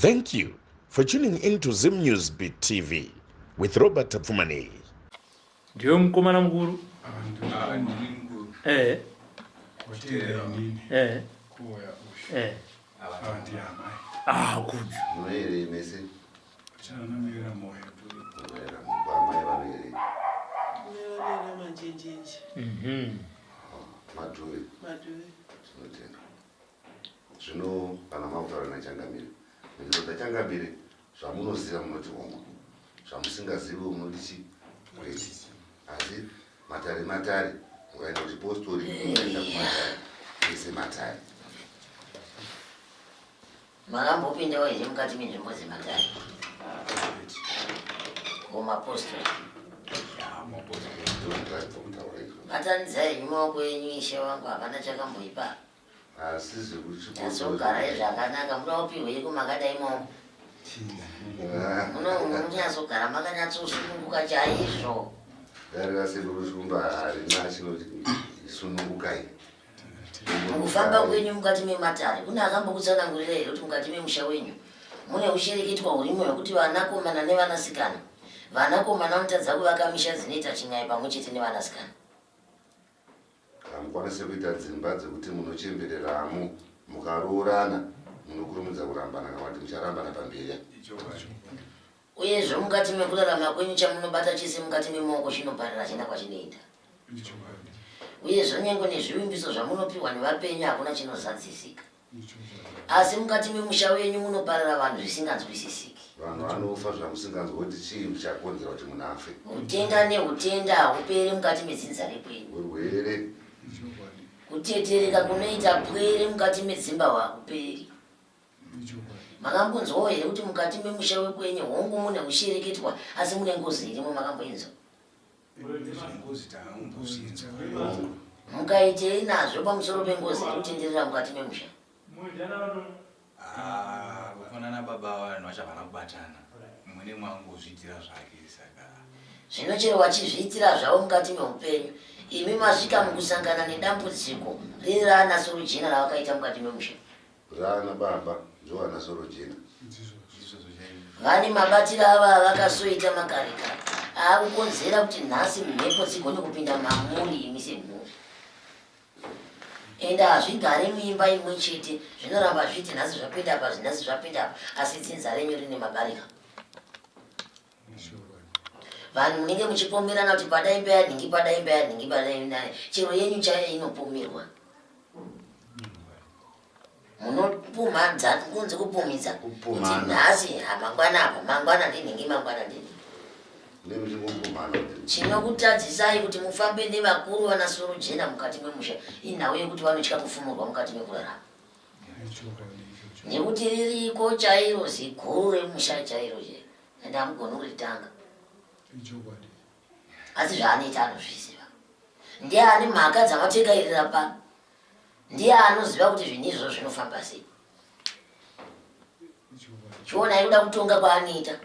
Thank you for tuning in to Zim News Beat TV with Robert Tapfumaneyi. Ndiwe mukomana mukuru? Ah, ndini mukuru. Eh. Kotera inini. Eh. Kuoya ushu. Eh. Ah, ndiye amai. Ah, good. Munoyerei mese? Chanamira moyo. Munoyera amai vanoyerei? Munoyera manjenjenje. Madhuve. Madhuve. Tinotenda. Zvino kana makutaura nachangamire, mhinduro dzachangamire zvamunoziva munoti hongu, zvamusingazivi munoti chi kwete. Asi matare matare, mukaenda kuchipostori, mukaenda kumatare, ese matare. Makambopindawo here mukati menzvimbo dzematare? Kumapostori? Batanidzai henyu maoko enyu ishe wangu, hapana chakamboipa. Asi zvekuchipostori. Nyatsogarai zvakanaka, muda kupihweiko makadai maoko? Muno munonyatsogara makanyatsosununguka chaizvo. Dare rasekuru Shumba harina chinoti sunungukai. Mukufamba kwenyu mukati mematare, kune akambokutsanangurira here kuti mukati memusha wenyu mune ushereketwa hurimo hwekuti vanakomana nevanasikana, vanakomana vanotadza kuvaka misha dzinoita chin'ai pamwe chete nevanasikana? Hamukwanise kuita dzimba dzekuti munochembereramo, mukaroorana munokurumidza kurambana kana kuti mucharambana pamberi. Uyezve mukati mekurarama kwenyu chamunobata chese mukati memaoko chinoparira hachina kwachinoenda. Uyezve nyengo nezvivimbiso zvamunopiwa nevapenyu hakuna chinozadzisika. Asi mukati memusha wenyu munoparira vanhu zvisinganzwisisiki. Vanhu vanofa zvamusinganzwi kuti chii chakonzera kuti munhu afe. Hutenda nehutenda hahuperi mukati medzinza rekwenyu. Urwere. Kutetereka kunoita pwere mukati medzimba hakuperi. Makambonzwawo here kuti mukati memusha wekwenyu hongu mune hushereketwa asi mune ngozi irimo makamboinzwa? Mukaitei nazvo pamusoro pengozi iri kutenderera mukati memusha? Ah, kufanana baba vanhu vacho havana kubatana mumwe nemwe angozviitira zvake saka Zvino chero vachizviitira zvavo mukati meupenyu, imi masvika mukusangana nedambudziko riri raana sorojena ravakaita mukati memusha. Raana baba ndoana sorojena. Vane mabatiro avo avakasoita makare kare aakukonzera kuti nhasi mhepo dzigone kupinda mamuri imi semhuri. Ende hazvigare muimba imwe chete, zvinoramba zvichiti nhasi zvapinda apa, nhasi zvapinda apa, asi dzinza renyu rine mabarika. Vanhu munenge muchipomerana kuti pada imba yanhingi, pada imba yanhingi, pada imba yanhingi. Chero yenyu chaiyo inopomerwa. Munopumhadza kunze kupumhidza kuti nhasi mangwana apa, mangwana ndinhingi, mangwana ndinhingi. Chinokutadzisai kuti mufambe nevakuru vana sorojena mukati memusha inhau yekuti vanotya kufumurwa mukati mekurarama. Nekuti ririko chairo ziguru remusha chairo chairo and hamugoni kuritanga. Asi zvaanoita anozviziva. Ndiye ane mhaka dzamatekairira pano. Ndiye anoziva kuti zvinhu izvozvo zvinofamba sei. Chionai kuda kutonga kwaanoita.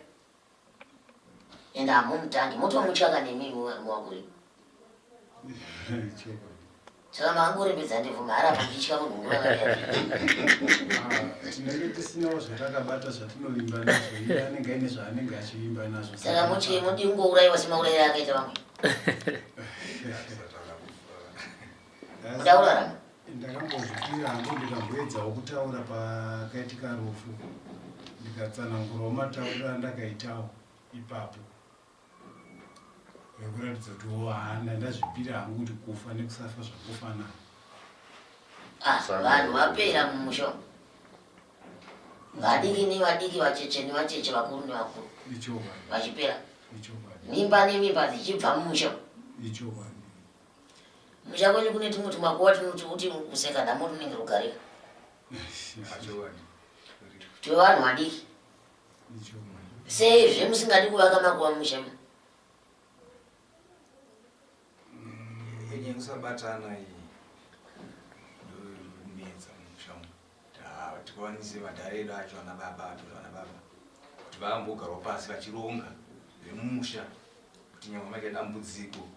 Ende hamumutangi, motomutya kana imi muwakuri. Saka makangorembedza ndebvu mahara muchitya munhu nguva yakadai. Ah, tinenge tisinawo zvatakabata zvatinovimba nazvo iye anenge aine zvaanenge achivimba nazvo Saka mutye mudi kungourayiwa semaurayiro akaita vamwe. Muda kurarama. Ndakambozvipira hangu ndikamboedzawo kutaura pakaitika rufu ndikatsanangurawo matauriro andakaitawo ipapo ekuratidza kuti wo hana ndazvipira hangu kuti kufa nekusafa zvangofanana. Ah, vanhu vapera mumusha umu. Vadiki nevadiki, vacheche nevacheche, vakuru nevakuru. Ichokwadi. Vachipera. Ichokwadi. Mimba nemimba dzichibva mumusha umu. Ichokwadi. Musha kwenyu kune tumwe tumakuva tunoti uti kuseka nhamo tunenge rugarika. Twevanhu vadiki. Sei zve musingadi kuvaka makuva mumusha mu? Nyaya yekusabatana iyi ndoinetsa mumusha umu. Tikwanise madhara edu acho ana baba acho ana baba kuti vambogarwa pasi vachironga zvemumusha kuti nyangwe maita dambudziko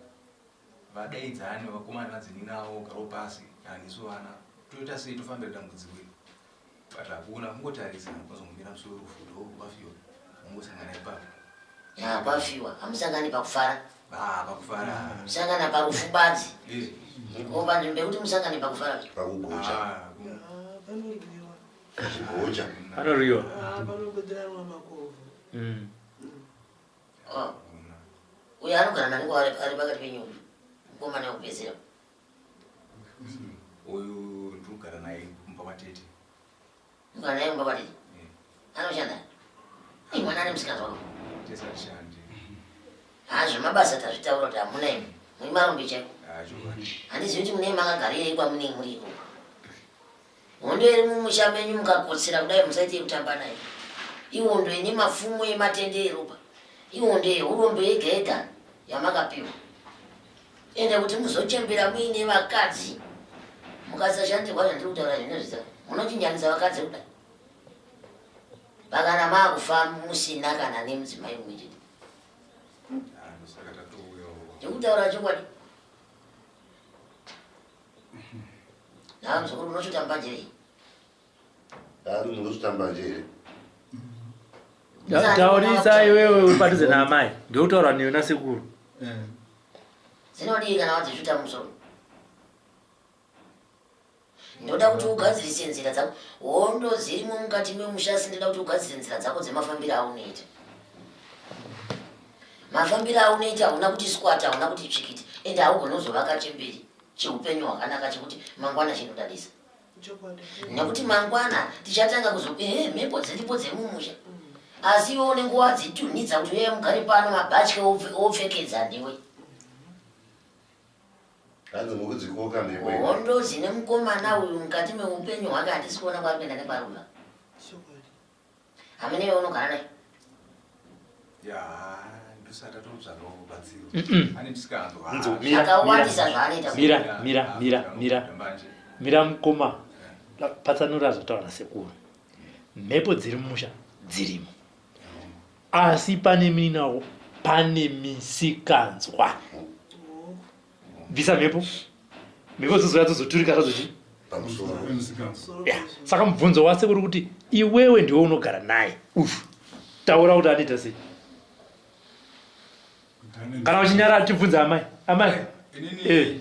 vadaidzane vakomana vadzininawo vogarawo pasi kana nesu vana toita sei tofambira dambudziko iri. But hakuna kungotarisa kwazongomira musi werufu ndo kwafiwa ungosangana ipapo. Ya kwafiwa hamusangani pakufara. Ah, pakufara. Musangana parufu badzi. Ko panzvimbo yekuti musangane pakufara. Pakugocha. Ah, Ah, panorwiwa. Chigocha. Panorwiwa. Ah, panogoderanwa makovho. Oh. Uyo anogara nani ari ari pakati penyu uyu? Mukomana wekupedzera. Uyu ndinogara naye kumba kwatete. Unogara naye kumba kwatete? Eh. Anoshanda? Ii mwana ane musikanzwa wako. Tese hatishandi. Ha zvemabasa tazvitaura kuti hamuna imi. Muri marombe chaiko. Ah, chokwadi. Handizivi kuti munei makagarirei kwamunei muri ikoko. Hondo iri mumusha menyu mukakotsera kudai musaite yekutamba nayo. Ihondo ine mapfumo ematende eropa. Ihondo yehurombo yega yega yamakapiwa. Ende kuti muzochembera muine vakadzi mukasashandirwa zvandiri kutaura zvino zvisa munochinjanisa vakadzi kudai. Pakana maakufa musina kana nemudzimai mumwe chete. Ah, ndosaka tatouyawo. Ndikutaura chokwadi. Naa muzukuru unosvuta mbanje here? Ari munosvuta mbanje here? Taurisa iwewe uri padhuze naamai. Ndokutaura newe nasekuru. Eh. Dzinodii kana wadzisvuta musoro? Ndoda kuti ugadzirise nzira dzako. Hondo dzirimo mukati memusha asi ndoda kuti ugadzirise nzira dzako dzemafambiro aunoita. Mafambiro aunoita hauna kuti squat, hauna kuti tsvikiti ende haugoni kuzovaka chemberi cheupenyu hwakanaka chekuti mangwana chinodadisa. Nekuti mangwana tichatanga kuzo ehe mhepo dziripo dzemumusha. Asi iwe unenge wadzitunhidza kuti uye mugare pano mabhatye wopfekedza ndiwe. Hanzi mukudzikoka mhepo ino. Hondo dzine mukomana uyu mukati meupenyu hwake handisi kuona kwaari kuenda nekwaari kubva. Hamene iwe unogara naye. Ya, ndosati atotsvagawo rubatsiro. Ane misikanzwa. Nzo, mira, Zvakawandisa zvaanoita. Mira, mira, mira, mira. Mira mukoma. Patsanura zvotaura nasekuru. Mhepo dziri mumusha dzirimo. Asi pane mininawo pane misikanzwa. Bvisa mhepo. Mhepo dzozouya dzozoturika zvazochi. Pamusoro. Yeah. Saka mubvunzo wasekuru kuti iwewe ndiwe unogara naye. Ufu. Taura kuti anoita sei. Kana uchinyara tibvunze amai. Amai. Inini Eh.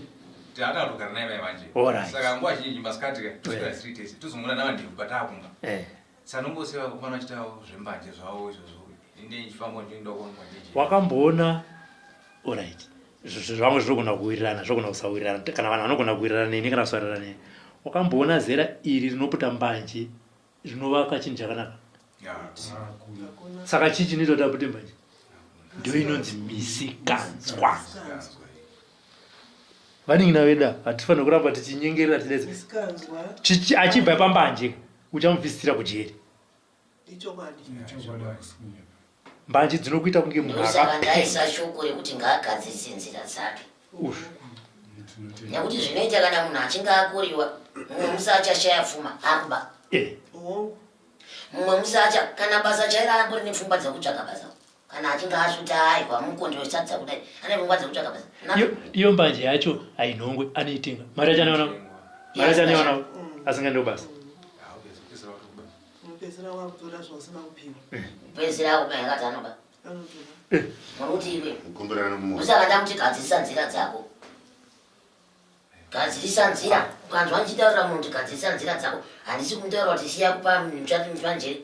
taakatogara naye mai manje. Alright. Saka nguva zhinji masikati ka toswera tiri tese tozomuona navandevu pataakumba. Eh. Sanongosiya vakomana vachitawo zvembanje zvavo izvozvo. Ini ndichifamba ndichienda kwangu handiji. Wakamboona alright. Zvamwe zvinogona kuwirirana, zvinogona kusawirirana. Kana vanhu vanogona kuwirirana neni kana kusawirirana neni. Wakamboona zera iri rinoputa mbanje rinovaka chinhu chakanaka? Saka chii chinoita kuti apute mbanje? Ndiyo inonzi misikanzwa. Vanin'ina vedu hatifaniri kuramba tichinyengerera tichidaidzwa. Achibva pambanje uchamubvisira kujeri. Mbanje dzinokuita kunge munhu Ndosaka ndaisa shoko rekuti ngaagadzirise nzira dzake. Nekuti zvinoita kana munhu achinge akuriwa, mumwe musi achashaya pfuma akuba. Eh. Mumwe musi acha kana basa chairo angori nepfungwa dzekutsvaga basa. Kana achinge asvuta aihwa mukondo wesadza kudai ane pfungwa dzekutsvaga basa. Iyo mbanje yacho hainhongwe anoitenga. Mari yacho anoiwana. Mari yacho anoiwana asingaende kubasa. Unopedzisira wakutora zvausina kupiwa. Kupedzisira akuba yakati anoba. Anotora. Muri kuti iwe. Kukumbirirana mumwoyo. Usaka ndamuti gadzirisa nzira dzako. Gadzirisa nzira. Ukanzwa ndichitaurira munhu kuti gadzirisa nzira dzako, handisi kumutaurira kuti siya kupa mutsvati mutsvanjere.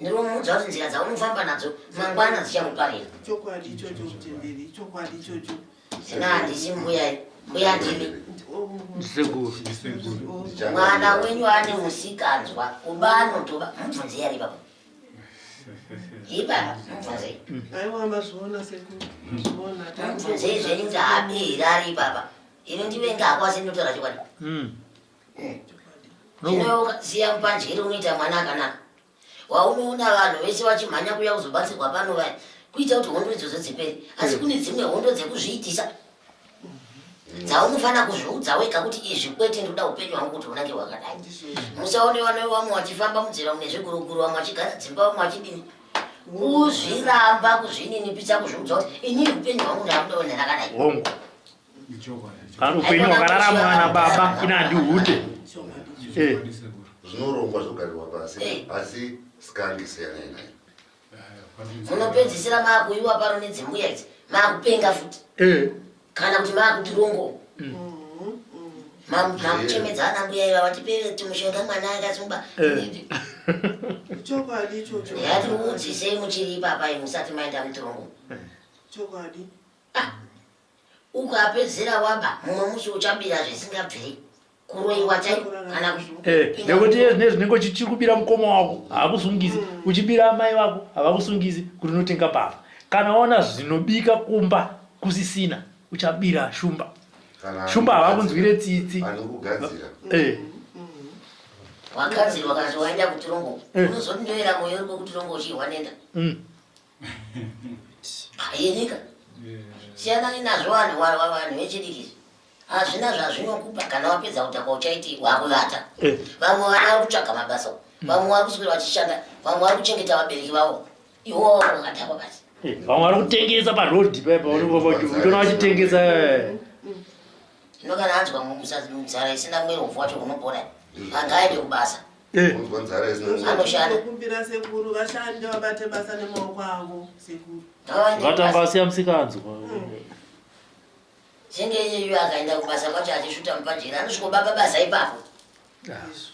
Ndiri kumuudza kuti nzira dzaunofamba nadzo mangwana dzichakuparira. Chokwadi ichocho mutenderi, ichokwadi ichocho. Zvino handisi mbuya, mbuya ndimi. Sekuru. Mwana wenyu ane musikanzwa, kuba anotoba, mubvunzei ari ipapo. Ipapa, mubvunzei. Aiwa mazviona sekuru, mazviona. Mubvunzei zvenyu kuti haabi here ari ipapa. Ini ndivenga hako asi ndinotaura chokwadi. Zvino siya mupanjere unoita mwana akanaka. Waunoona vanhu vese vachimhanya kuuya kuzobatsirwa pano vaya kuita kuti hondo idzodzo dzipere. Asi kune dzimwe hondo dzekuzviitisa dzaunofanira kuzviudza wega kuti izvi kwete ndoda upenyu hwangu kuti hunange hwakadai. Musaone vana vamwe vachifamba munzira mune zviguruguru vamwe vachigara dzimba vamwe vachidini. Kuzviramba kuzvininipisa kuzviudza kuti inini upenyu hwangu ndakuda kuenda rakadai. Hongu. Kana upenyu hwakararamwa nababa ina handihute. Eh. Zvinorongwa zvogarirwa pasi Eh. asi skangi siyanai nayo. Munopedzisira maakuiwa pano nedzimbuya idzi, maakupenga futi. Eh. Kana kuti maakuti-rongo. Makuchemedza ana mbuya iva vatipe timushonga mwana akasungwa. Eh. Chokwadi ichocho. Yatiudzisei muchiri ipapa musati maenda mutorongo. Chokwadi. Ah, ukapedzera waba mumwe musi uchabira zvisingabviri kuroiwa chaiko kana eh, nekuti iye zvinezvi unenge uchichiri kubira mukoma wako haakusungisi uchibira amai vako havakusungisi kuti unotenga mbavha kana waona zvinobika kumba kusisina uchabira shumba Kana shumba havakunzwire tsitsi anokugadzira. Eh. Wakadzirwa kana kuti waenda kutirongo Eh. unozoti ndoera moyo uri kwekutirongo uchihwa nenda yenyika siyanani nazvo vanhu vanhu vechidiki hazvina zvazvinokupa kana wapedza kudhakwa uchaiti wakuvata Eh. vamwe vana vari kutsvaga mabasa vamwe vari kuswera vachishanda vamwe vari kuchengeta vabereki vavo iwowo wakadhakwa basi Eh, vamwe vari kutengesa parodhi paipa unoona vachitengesa eh. ino kana anzwa nzara isina mwero uvhu wacho unopora angaende kubasa Eh. Unzwa nzara isina Anoshanda. Kumbira sekuru vashande vabate basa nemaoko avo sekuru. Ngavaende vatanga kubasa. vasiya musikanzwa Senge iyeyu akaenda kubasa kwacho achisvuta mupajeri anosvikobaba basa ipapo.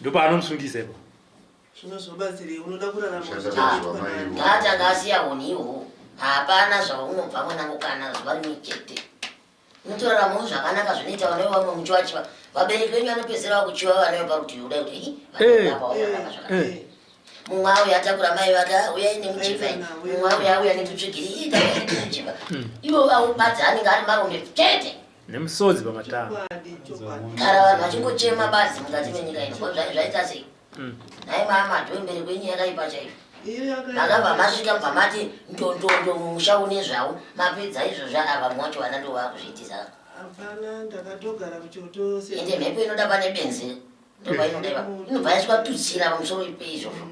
ndopaanomusungisa ipapo Zvinozobatsirei unoda kurarama Kushanda uchichengetwa kwezviwa nani. Ngaatanga asiya hunhu ihwohwo hapana zvaunobva mwanangu kana zuva rimwe chete. Unotoraramawo zvakanaka zvinoita vana vevamwe muchivachiva. Vabereki venyu vanopedzisira vakuchiva vana veparutivi kudai kuti "Ih, Eh. vana apa vakanaka zvakanaka. Eh. Mumwe auya atakura mai vake "Ah, uyai nemuchivha iyi." Mumwe auya auya netutsvigiri "Ih, tauya netuchivha. Ivo vaubadza anenge ari marombe chete. nemusodzi pamatama Chokwadi, chokwadi. Kana vanhu vachingochema badzi mukati menyika ino ko zvaita sei? Mm. Nhai mama dhoi mberi kwenyu yakaipa chaizvo. Iyo yaka- Makabva masvika mubva mati ndondondo mumusha une zvawo mapedza izvozvo ava vamwe vacho vana ndo vakuzviitisa. Hapana, ndakatogara kuchoto se- Ende mhepo inoda pane benzi ndopainoda ipapo inobva yaiswa tutsira pamusoro peizvozvo.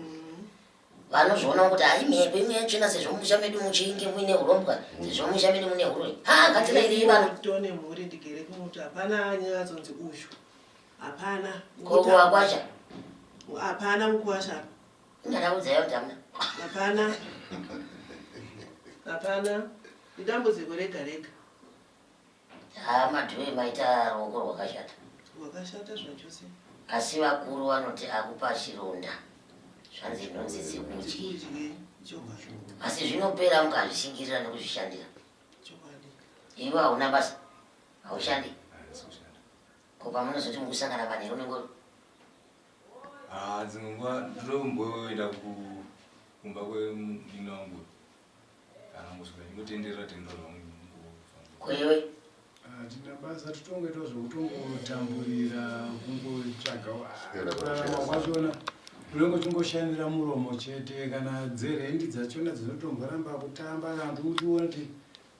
Vanozviona kuti hai mhepo imwe yatsvina sezvo mumusha medu muchinge muine urombwa sezvo mumusha medu mune huroyi. Ha ngatirairei vanhu. Kuto nemhuri ndigere kumuti hapana anyatsonzi uyu. Hapana. Kokuwa kwacha Hapana mukuwasha apa. ndakaudzai kuti hamuna. Hapana. Hapana. Idambudziko rega rega. Ha madhuwe maita ruoko rwakashata. Rwakashata zvachose. Asi vakuru vanoti akupa chironda zvanzi inonzi dzikudyi. Dzikudyi. Chokwadi. Asi zvinopera mukazvishingirira nekuzvishandira. Chokwadi. Iwe hauna basa, haushandi. Handisi kushanda. Ko pamunozoti mukusangana manheru unenge uri Ah, dzimwe nguva ndinomboenda kumba kwemunin'ina wangu kana ngosvika ndingotenderera tenderera zvangu ndingofamba. kwewe Hatina basa titongoitawo zvekutongotamburira kungotsvaga Kuswera kurarama kwachona unenge uchingoshandira muromo chete kana dzerendi dzachona dzinotomboramba kutamba kana kuti uchiona kuti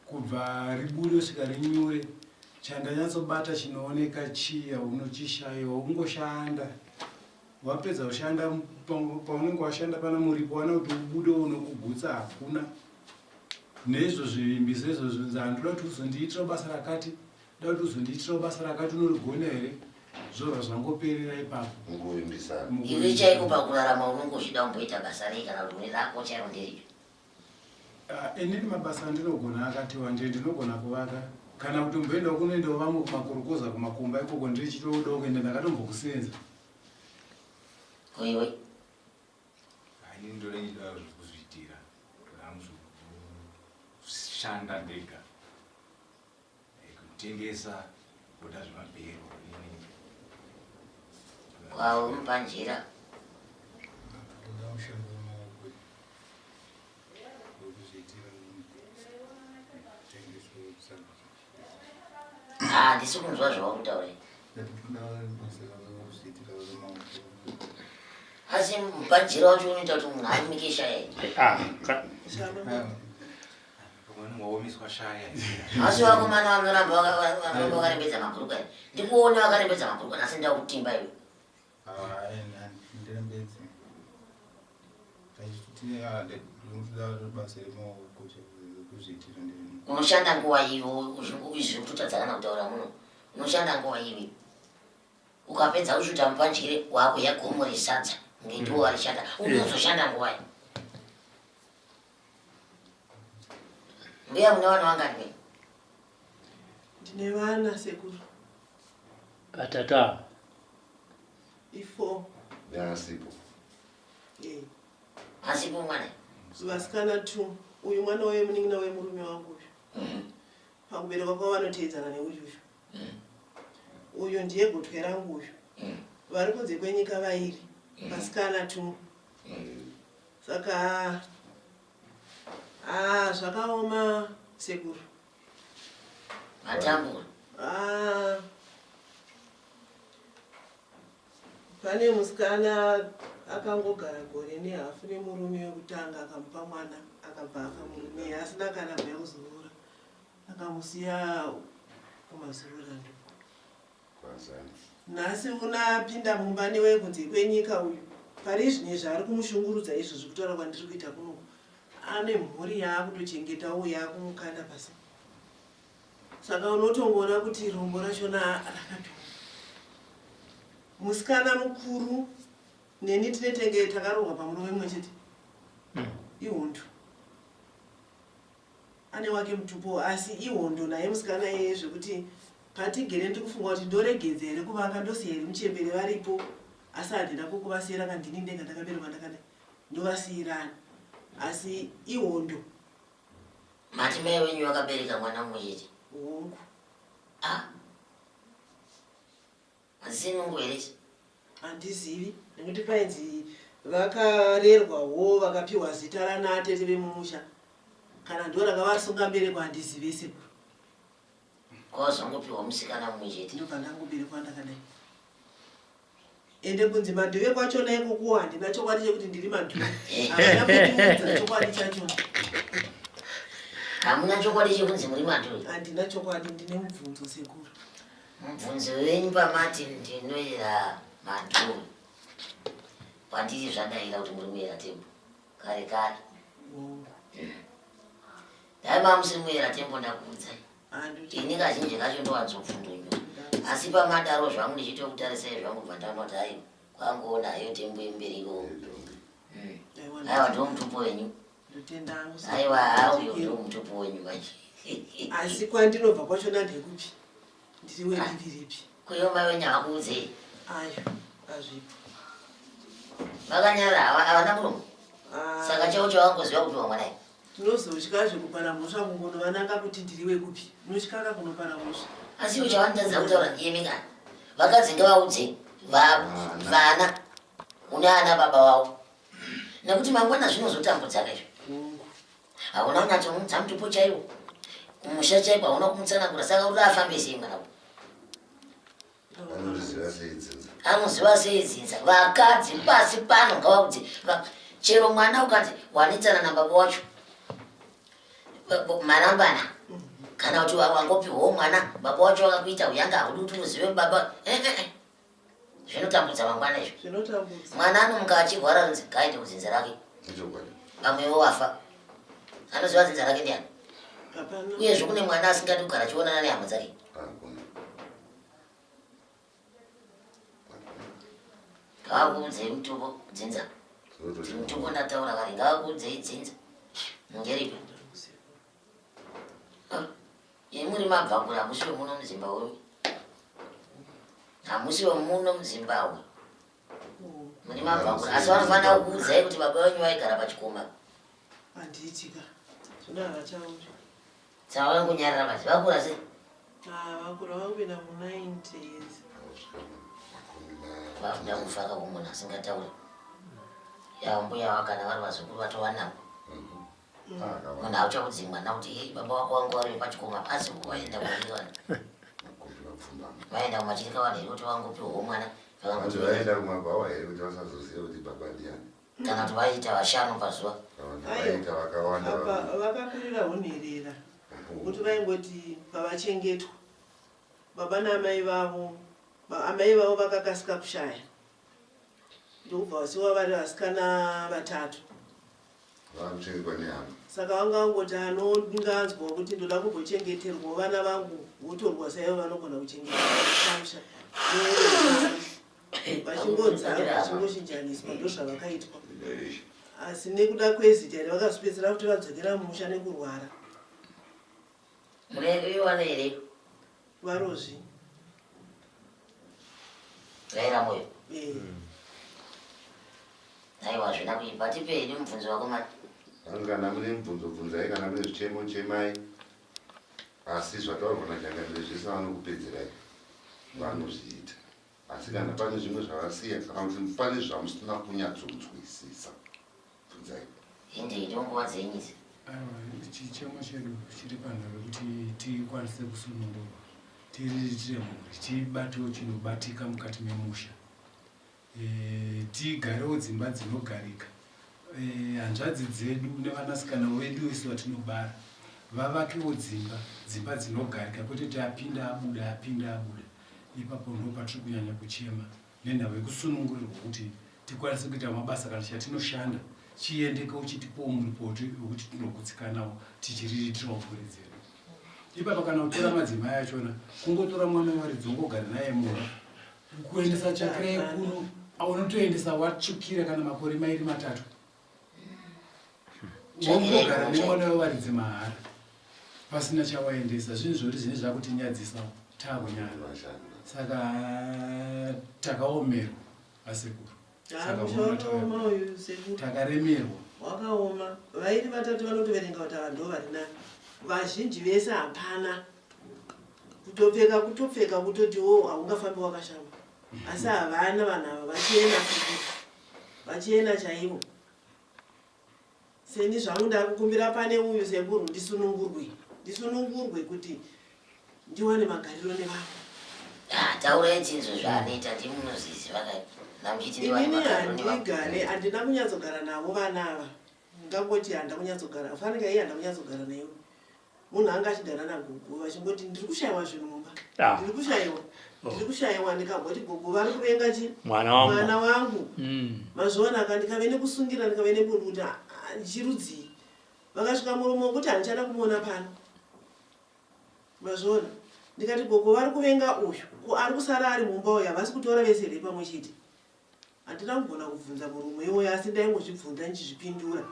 kubva ribude kusvika rinyure chandanyatsobata chinooneka chiya unochishaiwa ungoshanda wapedza kushanda paunenge washanda pana muripo wana kuti ubude unokugutsa hakuna neizvo zvivimbiso izvozvo handoda kuti uzondiitirawo basa rakati da kuti uzondiitirawo basa rakati unorigona here zvobva zvangoperera ipapo Mukuvimbisana. Iwe chaiko pakurarama unenge uchida kumboita basa rei kana kuti une rako chairo nderipi? Ah, inini mabasa andinogona akati wandei ndinogona kuvaka kana kuti mboendawo kunoendawo vamwe kumakorokoza kumakomba ikoko ndirichitodawo kuenda ndakatombokusenza Ko iwe? Ah, inini ndoda ndichida zvekuzviitira kushanda ndega Eh, kutengesa kuda zvemabhero inini. Kwawo mupanjira. Kuda mushando wemaoko wekuzviitira kutengesa kusamba. Ah, handisi kunzwa zvawakutaura. Ndatoda basa rekuzviitira remaoko. Asi mupanjira wacho unoita kuti munhu arumike shaya iyi. Ah, ka- Shama. Pamwe unenge waomeswa shaya. Asi vakomana vanoramba vanoramba vakarembedza mabhurukwa aya. Ndikuona vakarembedza mabhurukwa nhasi ndakutimba iwe. Ndirembedze. Ndinoda basa remaoko rekuzviitira ndiri. Unoshanda nguva iwe izvi kutotadza kana kutaura muno. Unoshanda nguva iwe. Ukapedza kusvuta mupandyire wakuya gomo resadza kunge ndiwo warishanda. Unozoshanda nguvai? Mbuya mune vana vangani mimi? Ndine vana sekuru. Vatatu ava. Ifo. Neasipo. Eh. Asipo mwana. Vasikana two. Uyu mwana uye munin'ina wemurume wangu uyu. Pakuberekwa kwavo vanoteedzana neuyu uyu. Uyu ndiye gotwe rangu uyu. Vari kunze kwenyika vairi. Vasikana two. Saka ah zvakaoma sekuru. Matambura. Ah. Pane musikana akangogara gore nehafu nemurume wekutanga akamupa mwana akabva afa murume asina kana kuya kuzoroora akamusiya kumazorora ndiko. Nhasi unapinda mumba newe kunze kwenyika uyu pari zvino izvi ari kumushungurudza izvozvi kutaura kwandiri kuita kunoku ane mhuri yaakutochengetawo yaakumukanda pasi saka unotongoona kuti rombo rachona rakatoma musikana mukuru neni tinetenge takarohwa pamurume mumwe chete ihondo Ane wake mutupo asi ihondo naye musikana iyeye zvekuti patigere ndiri kufunga kuti ndoregedza here kuvaka ndosiya here muchembere varipo asi handina kokuvasiyira ka ndini ndega ndakaberekwa ndakadai ndovasiirani asi ihondo. Mati mai wenyu vakabereka mwana mumwe chete? Hongu. Ah. Hazisi nungo here ichi? Handizivi nekuti painzi vakarerwa wo vakapiwa zita rana tete vemumusha kana ndo rakavasunga mbereko handizive sekuru. Kwazongopiwa musikana mumwe chete. Ndobva ndangoberekwa ndakadai. Ende kunzi madhuve kwachona ikokuwo handina chokwadi chekuti ndiri madhuve. Havana kundiudza chokwadi chachona. Hamuna chokwadi chekunzi muri madhuve? Handina chokwadi ndine mubvunzo sekuru. Mubvunzo wenyu pamati ndinoera madhuve kwandiri zvadaira kuti muri muera tembo kare kare. Dai mamusiri muera tembo ndakuudzai. Ini kazhinji kacho ndowanzobvundunyura asi pamadaro zvangu ndichitokutarisai zvangu bva ndanoti aiwa kwangoona hayo tembo yemberi ikoko. Aiwa ndiwo mutupo wenyu. Aiwa hauyo ndiwo mutupo wenyu manje. Asi kwandinobva kwachona ndekupi? Ndiri wedivi ripi? Kuyo mai wenyu havakuudzei? Ayo, azvipo. Vakanyarara havana muromo. Ah. Saka chavo chavangoziva kupiwa mwana iwe. Tinozotyazve kupara mhosva kungonovananga kuti ndiri wekupi. Unotyaka kunopara mhosva. Asi iwe chavanotadza kutaura ndiyemi kana. Vakadzi ngavaudze vana une ana baba vavo. Nekuti mangwana zvinozotambudza kaizvo. Hauna kunyatsomuudza mutupo chaiwo. Kumusha chaiko hauna kumutsanangura saka uri afambe sei mwana uyu? Anoziva sei dzinza? Anoziva sei dzinza? Vakadzi pasi pano ngavaudze. Chero mwana ukanzi wanetsana nababa wacho marambana kana kuti wangopiwawo mwana baba wacho vakakuita uyanga haudi kuti uzive baba eh, eh, eh. Zvinotambudza mangwana izvo. Zvinotambudza. Mwana anomuka achirwara anonzi ngaaende kudzinza rake. Vamwewo wafa. Anoziva dzinza rake ndiani? Hapana. Uyezve kune mwana asingadi kugara achionana nehama dzake. Hakuna. Ngavakuudzei mutupo dzinza. Mutupo ndataura kare ngavakuudzei dzinza. Ngeripi? Ah, imi muri mabvakure hamusi wemuno muZimbabwe. Hamusi wemuno muZimbabwe. Muri mabvakure asi vanofanira kukuudzai kuti baba venyu vaigara pachikoma. Handiitika. Zvino havachauri. Saka vangonyarara manje vakura sei? Ah, vakura vakupinda mu 90 years. Vakuda kufa kako munhu asingatauri. Ya mbuya vakana vari vazukuru vatova navo. Munhu hauchakudzi mwana kuti hey, baba wako wangu vari pachikoma asi waenda kuiwana. Vaenda kumachirika vanhu here kuti vangopiwawo mwana. Vanhu vaenda kumabhawa here kuti vasazoziva kuti baba ndiani? Kana kuti vaiita vashanu pazuva. Vaiita vakawanda. Apa vakakurira hunherera kuti vaingoti pavachengetwa baba naamai vavo amai vavo vakakasika kushaya ndokubva vasiwa vari vasikana vatatu. Vakuchengetwa nehama. Saka vanga vangoti anonganzwa kuti ndoda kumbochengeterwawo vana vangu votorwa saivo vanogona kuchengetwa pamusha. Vachingonzarwa vachingochinjaniswa ndozvavakaitwa. Asi nekuda kwezita iri vakazopedzisira kuti vadzokera mumusha nekurwara. Munoiwana here? Varozvi. Raira moyo. Eh. Aiwa hazvina kuipa tipe hedu mubvunzo wako mani. Vanhu kana mune mubvunzo bvunzai kana mune zvichemo chemai asi zvataurwa naChangamire zvese vanokupedzerai vanozviita asi kana pane zvimwe zvavasiya kana kuti pane zvamusina kunyatsonzwisisa bvunzai. Hindei ndonguva dzenyu idzi. Aiwa chichemo chedu chiri panhau yekuti tikwanise kusunungurwa tiriritire mhuri tibatewo chinobatika mukati memusha e, tigarewo dzimba dzinogarika e, hanzvadzi dzedu nevanasikana vedu vese vatinobara vavakewo dzimba dzimba dzinogarika kwete kuti apinda abuda apinda abuda ipapo ndo patiri kunyanya kuchema nenhau yekusunungurirwa kuti tikwanise kuita mabasa kana chatinoshanda chiendeke uchitipowo muripo wekuti tinogutsikanawo tichiriritirawo mhuri dzedu ipapa kana kutora madzimai achona kungotora mwana wevaridzi wongogara naye mumba kuendesa tsvakirai kuno unotoendesa watsvukira kana makore mairi matatu wongogara nemwana wevaridzi mahara pasina chawaendesa zvinhu zvoti zvine zvakutinyadzisa takunyara saka takaomerwa asekuru takaremerwa wakaoma vairi vatatu vanotoverenga kuti ava ndo vari nani vazhinji vese hapana kutopfeka kutopfeka kutoti wo haungafambi wakashama asi havana vanhu ava vachena vachena chaivo Seni zvangu ndakukumbira pane uyu sekuru ndisunungurwe ndisunungurwe kuti ndiwane magariro nevamwe. Ah, taurai tinzwe zvaanoita ndimunozviziva kai namuchiti ndiwane Inini magariro nevamwe. handigare handina kunyatsogara navo vana ava ndingangoti handina kunyatsogara fanika iye handina kunyatsogara naye munhu anga achigara nagogo vachingoti ndiri kushaiwa zvinhu mumba ah. ndiri kushaiwa oh. ndiri kushaiwa ndikamboti gogo vari kuvenga chi mwana wangu, mwana wangu. Mm. Mazviona ka ndikave nekusungira ndikave nebundu kuti ah, chirudzii vakasvika murume wekuti handichada kumuona pano mazviona ndikati gogo vari kuvenga uyu ko ari kusara ari mumba uyu havasi kutora vese here pamwe chete handina kugona kubvunza murume iwoyo asi ndaingozvibvunza ndichizvipindura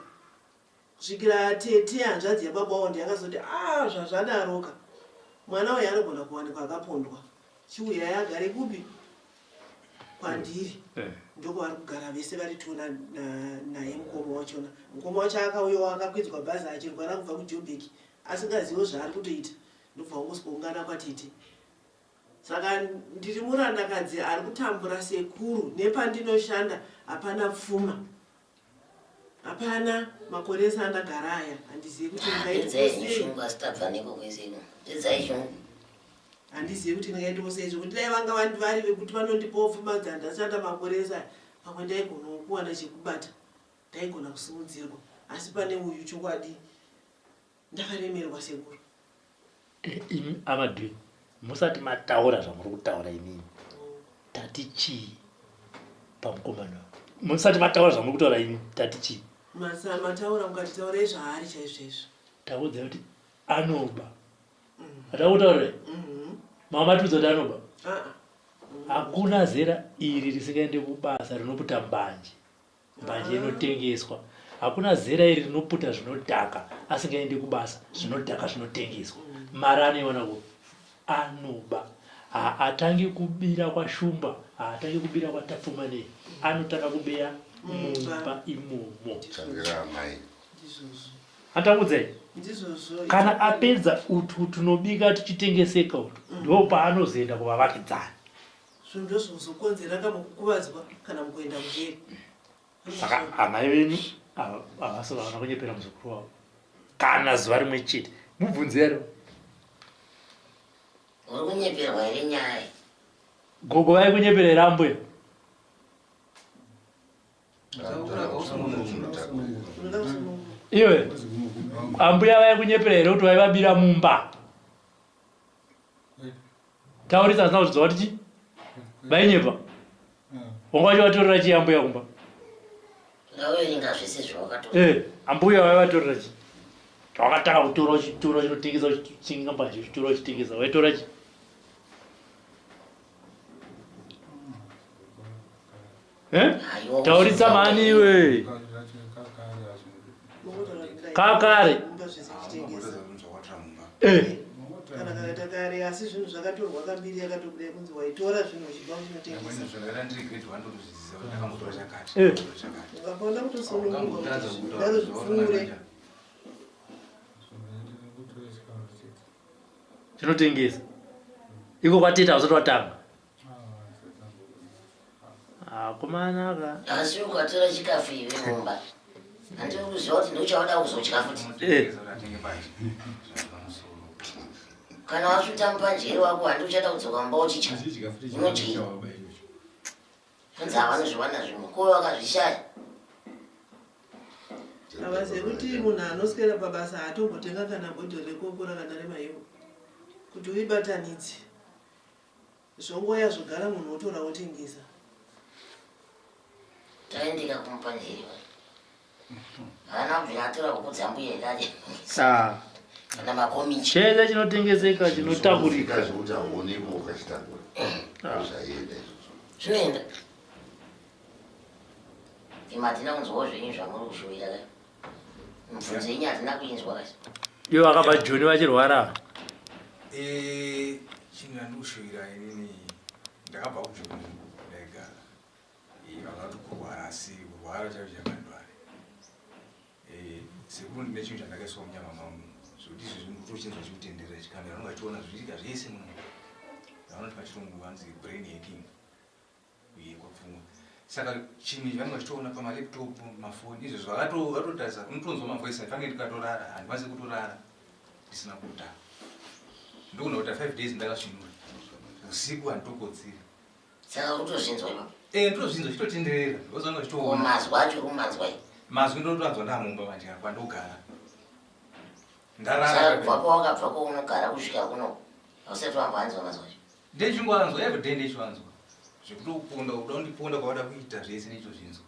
Kusvikira tete hanzvadzi yababa wavo ndiyakazoti aah zvazvadaroka mwana uyu anogona kuwanikwa akapondwa chiuyai agare kupi kwandiri eh. ndokwavari kugara vese vari two naye mukoma wachona mukoma wacho akauyawo akakwidzwa bhazi achirwara kubva kujobek asingazivo zvaari kutoita ndobva wangosikoungana kwatete saka ndiri murandakadzi ari kutambura sekuru nepandinoshanda hapana pfuma Hapana makore ese andagara aya handizivi kuti ndingaitei ah, shungu asi tabva neko kwese iko pedzai shungu handizivi kuti ndingaitawo sei zvekuti dai vanga vari vekuti vanondipawo pfuma dzandashanda makore ese aya pamwe ndaigonawo kuwana chekubata ndaigona kusimudzirwa asi pane uyu chokwadi Ndakaremerwa sekuru. Eh, imi amadhini musati mataura zvamuri kutaura imimi tati chii pamukomana musati mataura zvamuri kutaura imi tati chii mataura mukati taurai zvaari chaizvo izvo takuudza kuti anoba atakutaurira mm-hmm. mama matiudza kuti anoba ah, ah. hakuna zera iri risingaende kubasa rinoputa mbanje Mbanje inotengeswa. Hakuna zera iri rinoputa zvinodhaka asingaendi kubasa. Zvinodhaka zvinotengeswa. Mari anoiwana kupi? Anoba. Haatangi kubira kwaShumba, haatangi kubira kwaTapfumanei. Anotanga kubira mumba imomo. Tangira amai. Handakuudzai? Kana apedza utwu tunobika tuchitengeseka utwu, ndo paanozoenda kuvavakidzani. Zvinhu ndozvinozokonzera ka mukukuvadzwa kana mukuenda kujeri. Saka amai venyu havasi vana kunyepera muzukuru wavo kana zuva rimwe chete. Mubvunze yaro. Uri kunyeperwa here nyaya? Gogo vaikunyepera here ambuya? Iwe ambuya vaikunyepera here kuti vaivabira mumba? Taurisa asina kuzvidzwa kuti chi vainyepa. Wanga vachivatorera chii ambuya kumba? Ndaverenga zvese zvawakatora. Eh, ambuya vaivatorera chi? Chawakatanga kutora uchitora uchinotengesa uchichinga mbanje uchitora uchitengesa waitora chi? Eh? Taurisa mhani iwe. Kakare. Eh. Kana kakaita kare asi zvinhu zvakatorwa kambiri yakatobuda yekunzi waitora zvinhu uchibva uchinotengesa. Eh. Ukafanira kutosunungurwa kuti zvidaro zvipfuure. Chinotengesa. Iko kwateta usati watanga. Akomana ka. Asi ukatora chikafu iwe mumba. Handiri kuziva kuti ndochauda kuzodya futi. Eh. Kana wasvuta mupanjeri wako handi uchada kudzoka mumba uchitya. Unodyei? Hanzi havanozviwana zvimwe. Ko vakazvishaya. Mabasa ekuti munhu anoswera pabasa haatombotenga kana bhodhoro rekokora kana remaiwo kuti uibatanidze. Zvongouya zvogara munhu wotora wotengesa. Taendeka kumupanjeri vai. Haana kubvira atora huku dzambuya here aje. Ah. Kana makomichi. Chese chinotengeseka chinotakurika. Zvekuti hauonekwi ukachitakura. Ah. Zvaienda izvozvo. Zvinoenda. Imi hatina kunzwawo zvenyu zvamuri kushuvira ka. Mibvunzo yenyu hatina kuinzwa kasi. Ivo vakabva Joni vachirwara. Eh, chinhu chandikushuvira inini ndakabva kuJoni ndaigara. Eh, vakati kurwara asi kurwara chaicho chakandwara. Eh, sekuru ndine chinhu chandakaiswa munyama mangu zvekuti izvezvi ndikutochinzwa chikutenderera chikamera unonga chiona zvichiitika zvese muno. Vanoti pachirungu vanzi brain hacking. kuyekwa pfungwa saka chinhu ichi vanenge vachitoona pamalaptop mafoni izvo zvavatotarisa unotonzwa mavoice aifange ndikatorara handikwanise kutorara ndisina kuta ndogona kuita five days ndakasvinura usiku handitokotsiri saka kutozvinzwa ipapo eh ndotozvinzwa chitotenderera ndozvanga chitoona mazwi acho kumanzwa mazwi ndotoanzwa ndamumba manje kwandogara ndarara saka kubva pawakabva kwaunogara kusvika kuno hausati wamboanzwa mazwi acho Ndechingoanzwa everyday ndechivanzwa zvekutokuponda kuda kundiponda kwavada kuita zvese nechitozvinzwa.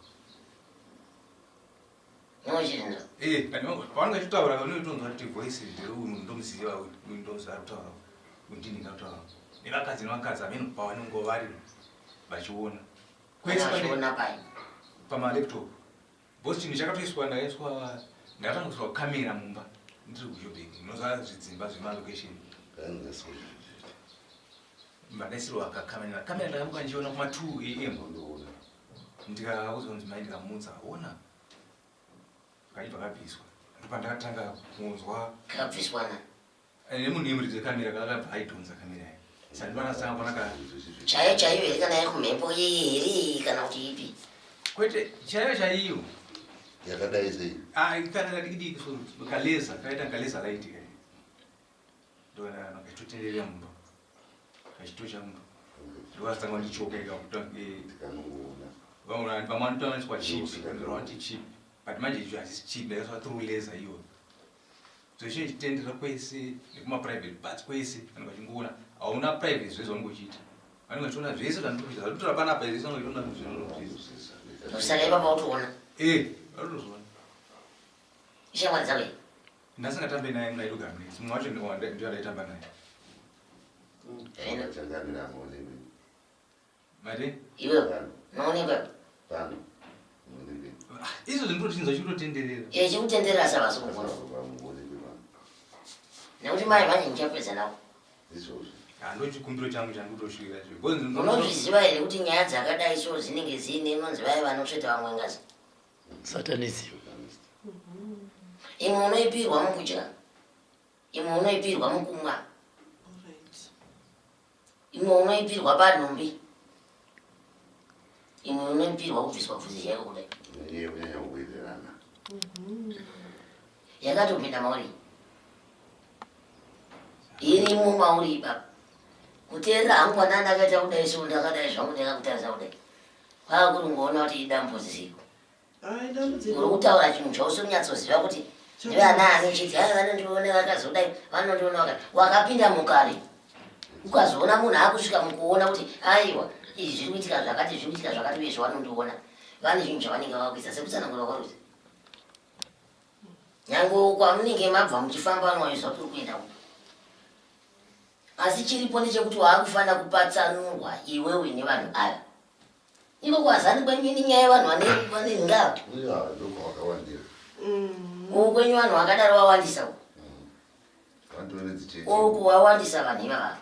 Unochizvinzwa? Eh, pavanenge vachitaura unotonzwa kuti voice ndere uyu ndomuziva uyu uyu ndomuziva ari kutaura uyu ndini ndakutaura. Nevakadzi nevakadzi ameno pavanenge vari vachiona. Kwese vachiona pai? Pamalaptop. Because chinhu chakatoiswa ndakaiswa ndakatanga kuiswa camera mumba ndiri kuJoburg munoziva zvidzimba zvemalocation ndakaisirwa kakamera kamera ndakamuka ndichiona kuma 2 am ndikaudzwa kunzi mai ndikamutsa ona kachibva kabviswa ndopandakatanga kunzwa kabviswa na Eh, nemunhu yemuridzi wekamera kakabva aidhonza kamera yayo saka ndovanasanga kuona ka chaiyo chaiyo here kana yekumhepo yeye here kana kuti ipi kwete chaiyo chaiyo yakadai sei ah, kana kadikidiki so kaleza kaita kaleza light kai ndokachitotenderera mumba kachitocha mumba ndokasitanga kundichoka ikakuta vamwe vanotoaniswa chip ndinowanti chip but manje icho hachisi chip ndakaiswa through laser iyoyo Zveshe chitendera kwese nekuma private parts kwese vanenge vachingoona hauna private zvese vanenge uchiita vanenge vachiona zvese zvandiri kuita zvandiri panapa zvese vanenge vachiona zvese saka ipapa utoona eh vanotozviona ishamwari dzako iyi ndasingatambe naye muna idogara mune mumwe wacho ndiwo andaitamba naye Changamira muonekwe. Mari? Iwe unoonekwa pano. Izvo zvinototinzwa chikutotenderera. Eh, chikutenderera sava sikugona. Nekuti mai manje ndichapedza navo. Izvozvo. Ah, ndochikumbiro changu chandikutoshuvira cho. Unozviziva here kuti nyaya dzakadai so dzinenge dziine inonzi vaya vanotsveta vamwe ngazi? Satanism. Imwe unoipirwa mukudya. Imwe unoipirwa mukumwa. Imwe unoipirwa panhumbi. Imwe unoipirwa kubviswa bvudzi chaiko kudai. Iye kunyanya kuwirirana. Yakatopinda mauri. Irimo mauri ipapa. Kuteerera hangu kwana ndakaita kudai so ndakadai zvangu ndakakutarisa kudai. Kwakuri kungoona kuti idambudziko. Uri kutaura chinhu chausi kunyatsoziva kuti ndivanaani uchiti hai vanondiona vakazodai vanondiona vaka wakapinda mukare ukazoona munhu akusvika mukuona kuti aiwa izvi zviri kuitika zvakati zviri kuitika zvakati uye zvavanondiona. Vane chinhu chavanenge vakakuisa sekutsanangura kwaruzi. Nyange kwamunenge mabva muchifamba vanowaizwa kuri kuenda uko. Asi chiripo ndechekuti waakufanira kupatsanurwa iwewe nevanhu ava. Iko kwazani kwenyu ini nyaya yevanhu vane vane ngava. Ya, ndokwavakawandira. Uku kwenyu vanhu vakadaro vawandisa uku. Vanotove nedzichechi. Uku wawandisa vanhu ivava.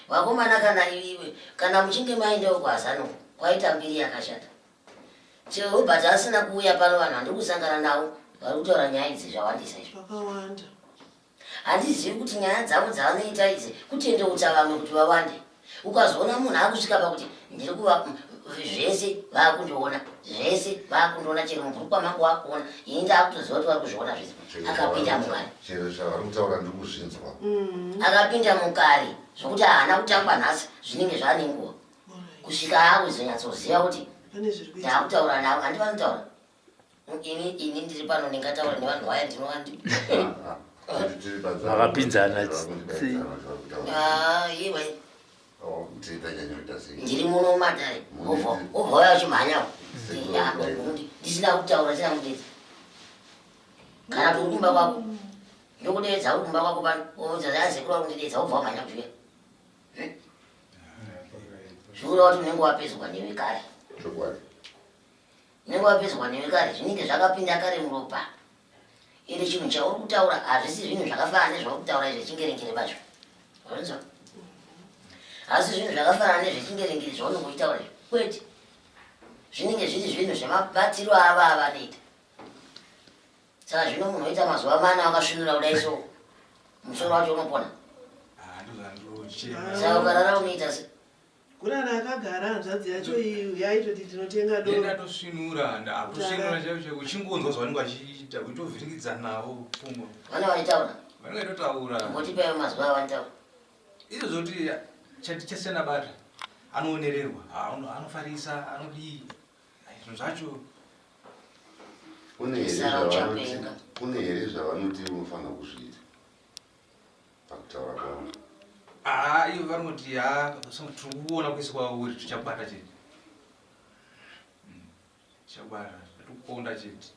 Vakomana kana iwe kana muchinge maendawo kwazani uku kwaita mbiri yakashata. Chero Robert asina kuuya pano vanhu vandiri kusangana navo vari kutaura nyaya idzi zvawandisa izvi. Zvakawanda. Handizivi kuti nyaya dzavo dzavanoita idzi kutendeutsa vamwe kuti vawande. Ukazoona munhu akusvika pakuti ndiri kuva zvese vakundiona zvese vakundiona chero mubhurukwa mangu wakuona ini ndakutoziva kuti vari kuzviona zvese. Akapinda mukari. Chero zvavari kutaura ndiri kuzvinzwa. Akapinda mukari zvokuti haana kutangwa nhasi zvinenge zvane nguva kusvika akuzonyatsoziva kuti ndakutaura navo handi vanotaura ini ini ndiri pano ndingataura nevanhu vaya ndinovandi Makapinzana ah, iwe ndiri muno mumatare obva obva waya uchimhanyawo ndisina kutaura ndisina kudedza kana kuti uri kumba kwako ndokudeedza uri kumba kwako pano oudza sekuru vari kundidedza wobva wamhanya kuuya zvikureva kuti unenge wapedzwa newe kare Chokwadi. Unenge wapedzwa newe kare zvinenge zvakapinda kare muropa. Ende chinhu chauri kutaura hazvisi zvinhu zvakafanana nezvauri kutaura izvi zvechingerengere pacho. Wazvinzwa? Asi zvinhu zvakafanana nezvechingerengere zvaunenge uchitaura izvi. Kwete. Zvinenge zviri zvinhu zvemabatiro ava avanoita. Saka zvino munhu oita mazuva mana akasvinura kudai so musoro wacho unopona. Ah, ndozvandirochema. Saka ukarara unoita se Kurara akagara hanzvadzi yacho iyi yaitoti tinotenga doro. Ndatosvinura ndakutosvinura chaivo chaivo uchingonzwa zvavanenge vachiita uchitovhiringidza navo pfungwa. Vana vaitaura. Vanenge vaitotaura. Ngotipai mazuva avanotaura. Izvo zvoti chati chasiyana bata anoonererwa anofarisa anodii zvinhu zvacho. Kune here zvavanoti kune here zvavanoti unofanira kuzviita? Pakutaura kwavo. Haa ivo vanoti haa tiri kuona kwese kwauri tichakubata chete. Tichakubata tikukonda chete.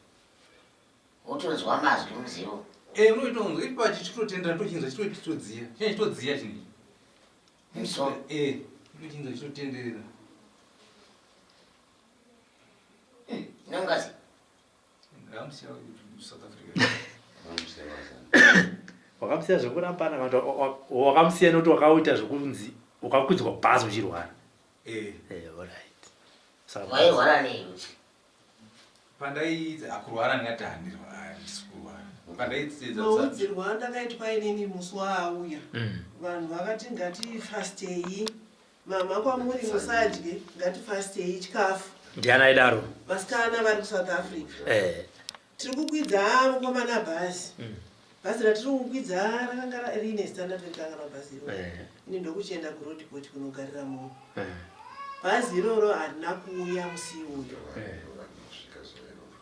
Wotonzwa mazwi muzivo. Eh unoitonzwa ipa chichitotendera tochinzwa chitodziya. Chinenge chitodziya chinhu. Musoro. Eh unochinzwa chitotenderera. Nongazi. Wakamusiya zvekurambana kana kuti wakamusiya nekuti wakauita zvekunzi wakakwidzwa bhazi uchirwara. Eh. Eh, alright. Saka Wairwara nei uchi? Pandaiidza akurwara ndingati handirwa handisi kurwara. Pandaidzidza Maudzirwo andakaitwa inini musi waauya vanhu vakati ngatifastei Mhamha kwamuri musadye ngatifastei chikafu. Ndiani aidaro? Vasikana vari kuSouth Africa. Eh. Tiri kukwidza mukomana bhazi. Bhazi ratiri kukwidza rakanga riine zita ndatokanganwa bhazi iroro. Eh. Ini ndokuchienda kuRoadport kunogarira munhu. Eh. Bhazi iroro harina kuuya musi iwoyo. Eh.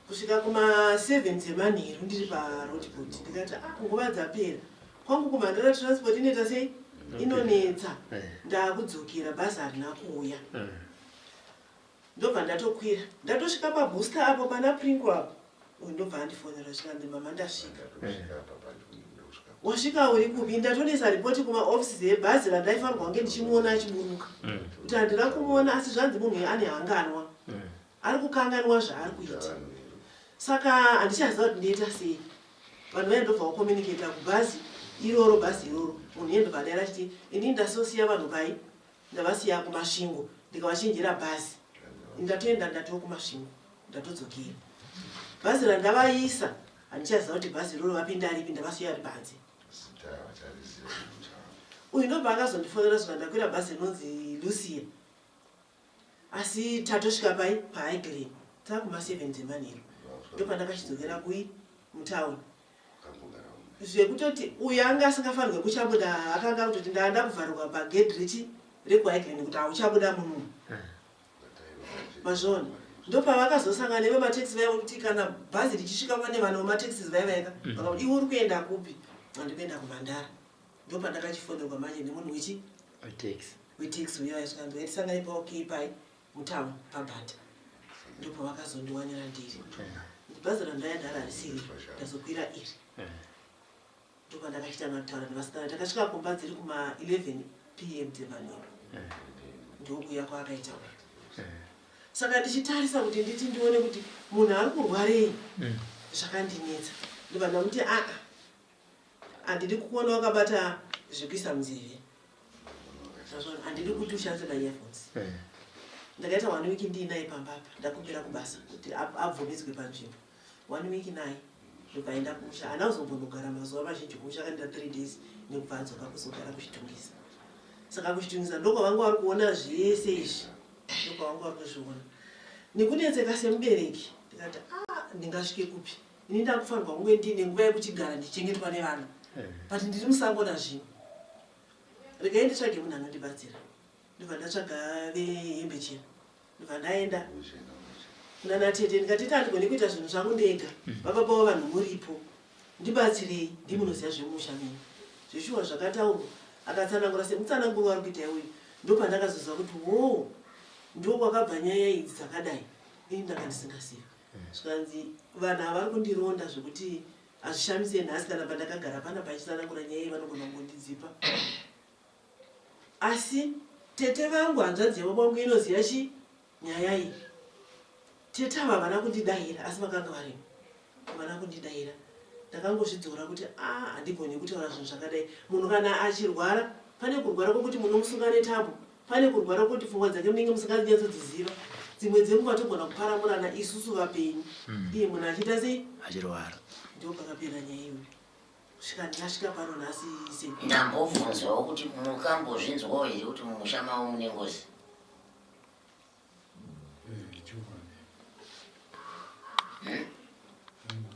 Kusvika kuma 7 dzemanheru ndiri paRoadport ndikati ah nguva dzapera. Kwangu kuMhandara transport inoita sei? Inonetsa. Ndakudzokera bhazi harina kuuya. Ndobva ndatokwira. Ndatosvika pabooster apo pana Pringo apo. Uyu ndobva andifonera zvikanzi mama ndasvika. Wasvika uri kupi? Ndatonesa report kuma offices ebhazi randaifanirwa kunge ndichimuona achiburuka. Kuti handina kumuona asi zvanzi munhu uyu ane hanganwa. Ari kukanganwa zvaari kuita. Saka handichaziva kuti ndoita sei. Vanhu vaye ndobva vacommunicator kubhazi iroro bhazi iroro munhu iye ndobva adaira achiti inini ndasosiya vanhu pai ndavasiya kuMasvingo ndikavachinjira bhazi ndatoenda ndatoo kuMasvingo ndatodzokera bhazi randavaisa handichaziva kuti bhazi iroro vapinda ripi ndavasiya ri panze uyu ndobva akazondifonera zuva ndakwira bhazi rinonzi Lucia Asi tatosvika pai paHighglen takuma 7 dzemanheru ndopandakachidzokera kui mutown zvekutoti uyu anga asingafanirwe kuchabuda akanga akutoti ndaanda kuvharirwa pagedhi rechi rekuHighglen kuti hauchabuda muno mazviona ndopavakazosangana nevematekisi vaya kuti kana bhazi richisvika pane vanhu vematekisi vaya vaika vakakuti iwe uri kuenda kupi andikuenda kumhandara ndopandakachifonerwa manje nemunhu wechi Wetaxi. Wetaxi uya zvikanzi waitisangane paok pai mutown pabhata. Ndopavakazondiwanira ndiri bhazi randaya ndara harisiri, ndazokwira iri. Ndopandakachitanga kutaura nevasikana. Takasvika kumba dziri kuma 11 pm dzemanheru, ndokuuya kwaakaita uyu. Saka ndichitarisa kuti nditi ndione kuti munhu ari kurwarei, zvakandinetsa. Ndobva ndamuti, aa, handidi kukuona wakabata zvekuisa munzeve. Zvazvona, handidi kuti ushandise maearphones. Ndakaita one week ndiinaye pamba apa. Ndakumbira kubasa kuti abvumidzwe panzvimbo one week naye, ndobva aenda kumusha. Haana kuzombonogara mazuva mazhinji kumusha, akaenda 3 days nekubva adzoka kuzogara kuChitungwiza. Saka kuChitungwiza ndokwavanga vari kuona zvese izvi, ndokwavanga vari kuzviona nekunetseka semubereki. Ndikati, a, ndingasvike kupi ini? Ndakufanirwa kunge ndiine nguva yekuchigara ndichichengetwa nevana, but ndiri musango nazvino. Regai nditsvage munhu anondibatsira. Ndobva ndatsvaga vehembe chena, ndobva ndaenda kunana tete. Ndikati, tete, handigoni kuita zvinhu zvangu ndega. Vababa vanhu muripo, ndibatsirei, ndimunoziva zvemusha menyu. Zveshuwa zvakataurwa, akatsanangura semutsananguro wari kuita iuyu. Ndopandakazoziva kuti wo ndo kwakabva nyaya idzi dzakadai. Ini ndanga ndisingazivi. Zvikanzi vanhu ava vari kundironda zvekuti hazvishamise nhasi kana pandakagara pana pachitsanangura nyaya iyi vanogona kungondidzipa. Asi tete vangu, hanzvadzi yababa vangu, inoziva chi nyaya iyi. Tete ava havana kundidayira, asi vakanga varimo, havana kundidayira. Ndakangozvidzora kuti a, handigoni kutaura zvinhu zvakadai. Munhu kana achirwara, pane kurwara kwokuti munomusunga netambo, pane kurwara kwokuti pfungwa dzake munenge musinganyatsodziziva. Dzimwe dzenguva togona kuparamurana isusu vapenyu, iye munhu achiita sei? Achirwara. Ndo pakapera nyaya iyoyo kusvika ndasvika pano nhasi sei. Ndambobvunzwawo kuti mukambozvinzwawo here kuti mumusha mavo mune ngozi? Chokwadi.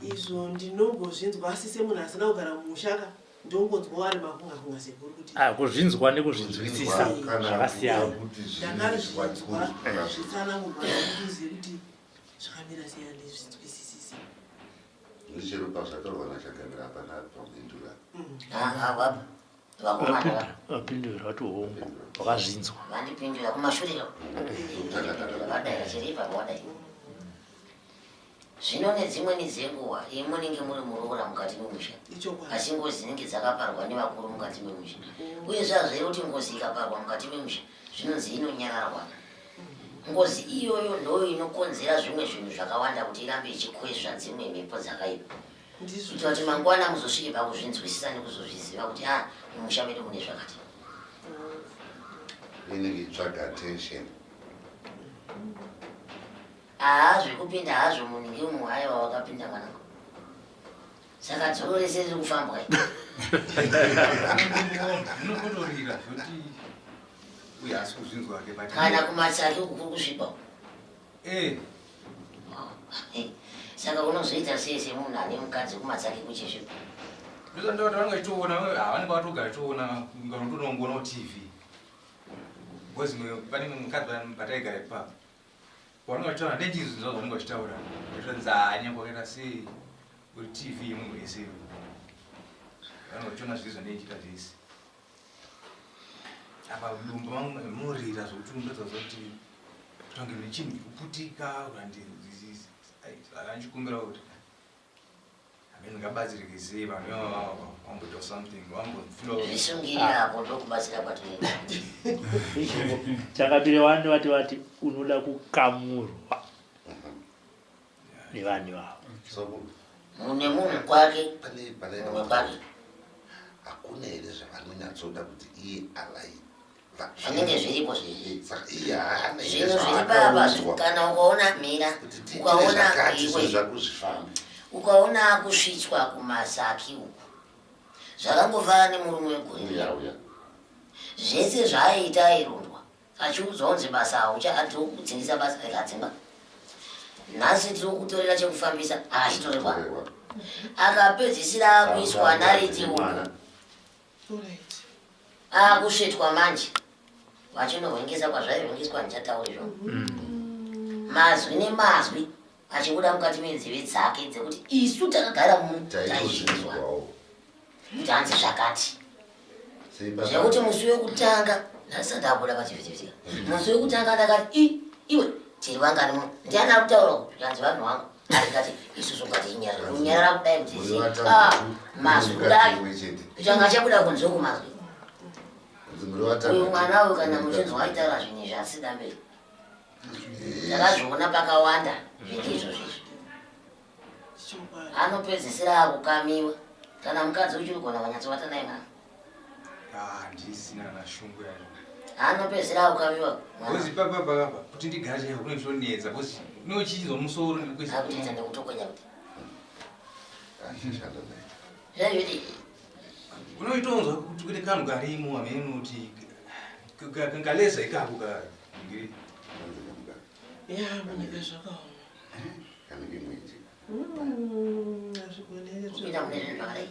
Izvo ndinombozvinzwa, asi semunhu asina kugara mumusha ka, ndongonzwawo ari makunga kunga sekuru kuti Ah, kuzvinzwa nekuzvinzwisisa Kana zvakasiyana. kuti Ndakazvinzwa zvitsanangurwa zvitsanangurwa kuti uzive kuti zvakamira sei, handizvinzwisisisi. Chero pazvataurwa naChagamira hapana pamhindura. Avapa vakomana va Vapindura vati hongu, wakazvinzwa. Vandipindura kumashure vadai chiri ipapo vadai. Zvino nedzimweni dzenguva imunenge muri muroora mukati memusha, Ichokwadi. asi ngozi dzinenge dzakaparwa nevakuru mukati memusha. Uye zvazvei kuti ngozi ikaparwa mukati memusha, zvinonzi inonyararwa. Ngozi iyoyo ndo inokonzera zvimwe zvinhu zvakawanda kuti irambe ichikwezva dzimwe mhepo dzakaipa, kuitira kuti mangwana muzosvike pakuzvinzwisisa nekuzozviziva kuti a, mumusha medu mune zvakati. Inenge itsvaga attention. Haa, zvekupinda hazvo munhu ngeumwe. Haiwa, wakapinda mwanangu, saka dzoro rese riri kufambwa. Zvinokotorira zvoti uye asi kuzvinzwa ke, but Kana kumatsaki uku kuri kusvipa. Saka unozoita sei semunhu ane mukadzi kumatsaki kuchisvipa? Ndozvandoti vanenge vachitoona, vanenge vatogara vachitoona, nganotonongonawo TV, because pane mukadzi pataigara ipapo vanenge vachitaura ndechinzwa zvavanenge vachitaura, vachitonzi nyangwe wakaita sei uri TV yemunhu wese. Vanenge vachiona zvese zvandeichiita zvese. Apa dumbu mangu munorira zvokuti unotadza kuti kutange nechinhu kuputika. Andikumbira kuti amene ngabatsirike sei vanhu ivava, vamboita something, vambofila. Zvisungirira apo, ndokubatsira kwatinoita. Chakabire wani vati unoda kukamurwa nevanhu ivavo. So mune munhu kwake. Pane mumwe kwake. Hakuna here zvavanonyatsoda kuti iye alai? Zvinenge zviripo. Saka iye haana here Zvinhu zviri papa zvaakaudzwa kana ukaona mira kuti tiitire ukaona zvakati, iwe zvinhu zvako zvifambe? Ukaona kusvitswa kumasaki uku, zvakangofanana nemurume wegore Uya uya. Zvese zvaaita airondwa, achiudzwa kunzi basa haucha, tiri kukudzingisa basa, rikadzingwa. Nhasi tiri kukutorera chekufambisa, akachitorerwa. Torerwa. Akapedzisira akuiswa nariti uku. Mwana. Akusvetwa manje, vachinohwengesa kwazvaihwengeswa, ndichatauri zvo mazwi nemazwi achibuda mukati menzeve dzake dzekuti isu takagara muno taizvinzwa Taitozvinzwawo. kuti hanzi zvakati. Sei baba? Zvekuti musi wekutanga, nhasi ndabuda pachivhitivhiti, musi wekutanga ndakati, i iwe. Tiri vangani muno? Ndiani ari kutaura uku? Zvikanzi vanhu vangu. Ndikati isusu ngatinyarara. Kunyarara kudai kuti Muri zii. vatatu, Ah, mazwi muri kudai. mukadzi mumwe chete. Kuchanga achabuda kunze uku mazwi. Kunzi muri vatatu. Uyu mwana uyu kana muchinzwa aitaura zvinhu izvi asi dambe. Ndakazviona pakawanda zvinhu izvozvo izvi. Anopedzisira akukamiwa. Kana mukadzi uchiri kugona kunyatsovata naye mwana. Handisina kana shungu yacho. Anopedzisira akukamiwa. Because ipapa pakapa kuti ndigare chaiko kune zvinonetsa because unochinzwa musoro ndikuisa. Akutoita ndekutokwenya kuti. Achishanda naye. Zvaizviti. Unoitonzwa kuti kune kanhu karimo hameno kuti kaleza ikako ka ngiri. Ya munyika zvakaoma. Kanenge mwenje. Kupinda mune zvinhu zvakadai.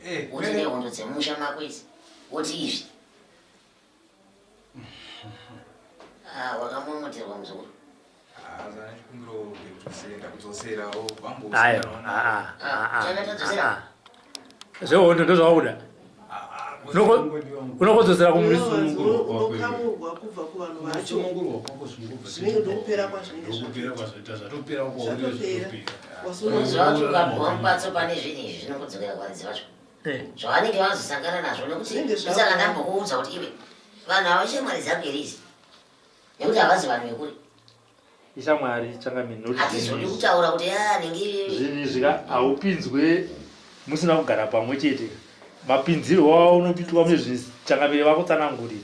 Eh, woti nehondo dzemusha mako idzi. Woti izvi. Ah, wakamomoterwa muzukuru. Ayo, ah, ah, ah, zvehondo ndozvawakuda unokodzosera kumusunungurwa kubva kuvanhu vacho zvinenge ndokupera kwazvinenge zvatopera unoziva kuti ukapiwa mupatso pane zvinhu izvi zvinongodzokera kuvaridzi vacho eh. zvavanenge vazosangana nazvo nekuti saka ndambokuudza kuti iwe vanhu ava ishamwari dzako here izi nekuti havazi vanhu vekure Ishamwari changamire not Hatizodi kutaura kuti ah nenge zvinhu izvi ka haupinzwe musina kugara pamwe chete mapinzirwo aunopitwa mune zvinhu changamire vakutsanangurira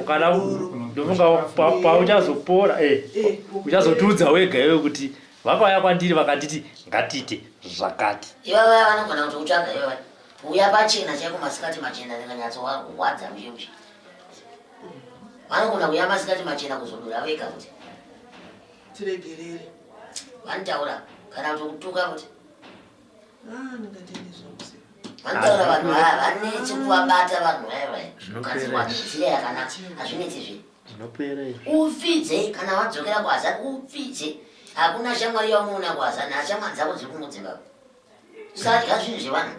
ukada ndofunga pauchazopora eh, eh, uchazotiudza wega iwe kuti vakauya kwandiri vakanditi ngatiite zvakati ivava vanogona kuti utsvaga ivava uya pachena chaiko masikati machena ndikanyatsowarwadza mushe mushe vanogona kuya masikati machena kuzodura vega kuti tiregerere vanotaura kana kuti kutuka kuti ah, ndingatende zvangu vanotaura vanhu vaya vanetse kuvabata vanhu vaya vaya ukazwa nzira yakanaka hazvinetsi zve zvinopera izvi upfidze kana wadzokera kuhazani upfidze hakuna shamwari yaunoona kuhazani ashamwari dzako dziri kungodzimbabwe usadya zvinhu zvevanhu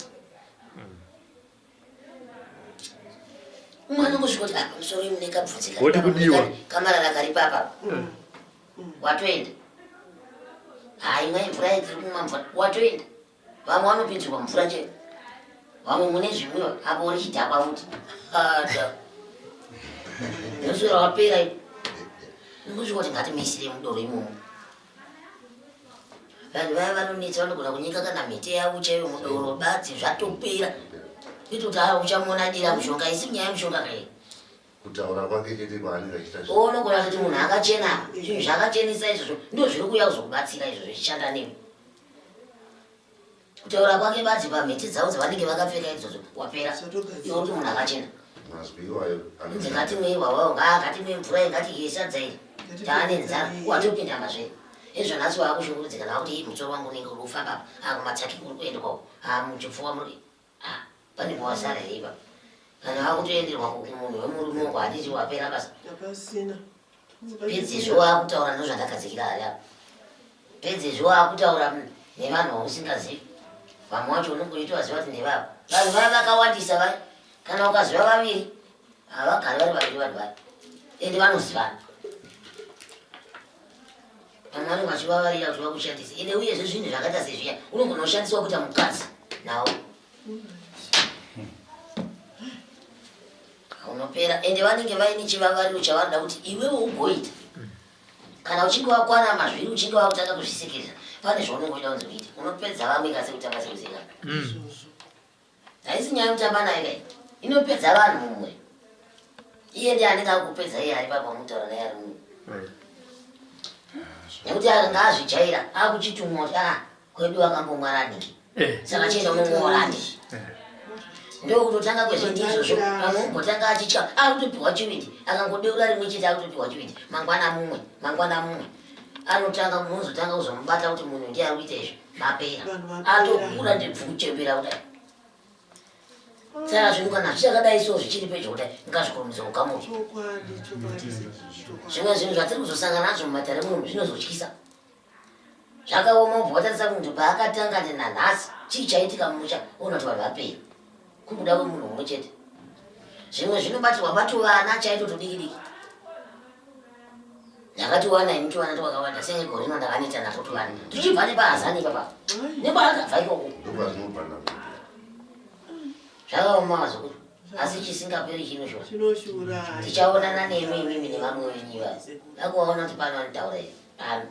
umwe anongosvika kuti apa musoro mune kabvudzi Woti kudiwa. kamarara kari papa watoenda hayi imwe mvura tiri kumwa mvura watoenda vamwe vanopinzirwa mvura chete vamwe mune zvimwiwa apo uri chidhakwa futi ada unoswera wapera ipo ungosvika kuti ngatimisire mudoro imomo Vanhu vaya vanonetsa vanogona kunyika kana mhete yavo chaiyo mudoro badzi zvatopera. Kwete kuti haa uchamuona adira mushonga isi nyaya yemushonga kai. Kutaura kwake chete kwaanenge achiita zvinhu. Unogona kuti munhu akachena apa zvinhu zvakachenesa izvozvo ndizvo zviri kuuya kuzokubatsira izvozvo zvichishanda newe. Kutaura kwake badzi pamhete dzavo dzavanenge vakapfeka idzodzo wapera. Iwe kuti munhu akachena. Mazwi iwayo Inzi ngatimwei wawawo ngaa ngatimwei mvura iyi ngatidye sadza iri. Taane nzara watopinda mazviri. Izvo nhasi waakushungurudzika nawo kuti musoro wangu unenge uri kufamba apa. Ah kumatsaki kuri kuendwa uko. Ah muchipfuwa muri. Ah pane pawasara here ipapa. Kana wakutoenderwa kumunhu wemurume uko handiti wapera basa. Hapasina. Pedzezvo waakutaura ndozvandakadzikira hari apa. Pedzezvo waakutaura nevanhu vausingazivi. Vamwe vacho unenge uchitovaziva kuti ndevavo. Vanhu vaya vakawandisa vaya. Kana ukaziva vaviri, havagari vari vaviri vanhu vaya. Ende vanozivana. Vamwe vanenge vachivavarira kuti vakushandise. Ende uyezve zvinhu zvakaita sezviya unogona kushandiswa kuita mukadzi nawo. Unopera ende vanenge vaine chivavariro chavanoda kuti iwewe ugoita. Kana uchinge wakwana mazviri uchinge wakutanga kuzvisekerera pane zvaunenge uchida kunzi uite. Unopedza vamwe kasi kutamba sekuzeka. Haisi nyaya yekutamba naye kai. Inopedza vanhu mumwe. Iye ndiye anenge akupedza iye ari papa mutaura naye ari mumwe. Nekuti akanga azvijaira akuchitumwa kuti ah kwedu akambomwara niki. Eh. Saka chienda unomwora ndi. Eh. Ndokutotanga kwezvinhu izvozvo pamwe umbotanga achitya akutopiwa chivindi akangodeura rimwe chete akutopiwa chivindi mangwana mumwe mangwana mumwe anotanga munozotanga kuzomubata kuti munhu ndiye ari kuita izvi mapera atokura ndebvu kuchembera kudai saka zvinhu kana zvichakadai so zvichiri pedyo kudai ngazvikurumidze kugamuka zvimwe zvinhu zvatiri kuzosangana nazvo mumatare muno zvinozotyisa zvakaoma ubva watarisa munhu paakatanga nenanhasi chii chaitika mumusha ona kuti vanhu vapera kubuda kwemunhu mumwe chete zvimwe zvinobatirwa batuvana chaito tudiki diki. Ndakatiwana ini tuvana twakawanda senge gore rino ndakaneta natwo tuvana. Tichibva nepahazani ipapa. Nekwaakabva ikoko. Ndokwazvinobva nazvo. Zvakaoma vazukuru. Asi chisingaperi chinoshura. Chinoshura. Tichaonana nemi imimi nevamwe venyu ivava. Vakuvaona kuti pano vanotaura here? Pano.